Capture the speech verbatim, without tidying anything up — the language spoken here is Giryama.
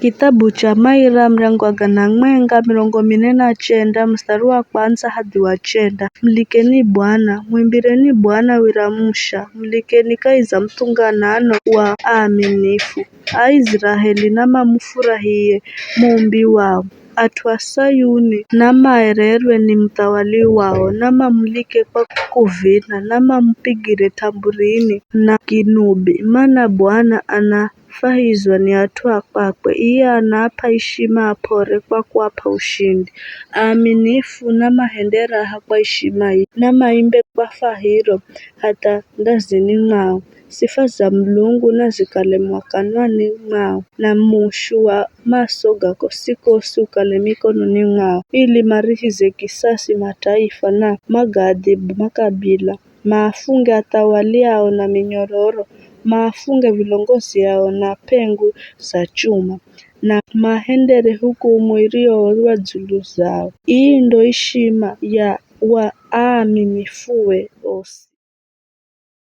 Kithabu cha Maira, muryango wa gana mwenga, mirongo mine na chenda, mustari wa kwandza hadi wa chenda. Mulikeni Bwana, mwimbireni Bwana wira musha, mulikeni kahi za muthunganano wa aaminifu. Aiziraeli namamufurahie Muumbi wao. At'u a Sayuni namaererwe ni muthawali wao, namamulike kwa kuvina, namamupigire t'amburini na kinubi, mana Bwana anafahizwa ni at'u a kwakwe. Iye anaap'a ishima ap'ore kwa kuap'a ushindi. Aaminifu namahende raha kwa ishima ii, namaimbe kwa fahiro hatha ndazini mwao. Sifa za Mulungu nazikale mwa kanwani mwao, na mushu wa maso ga kosikosi ukale mikononi mwao, ili marihize kisasi mataifa na magaadhibu makabila. Maafunge athawali ao na minyororo, maafunge vilongozi ao na p'engu za chuma, na mahendere hukumu iriyoorwa dzulu zao. Ii ndo ishima ya wa aaminifue osi.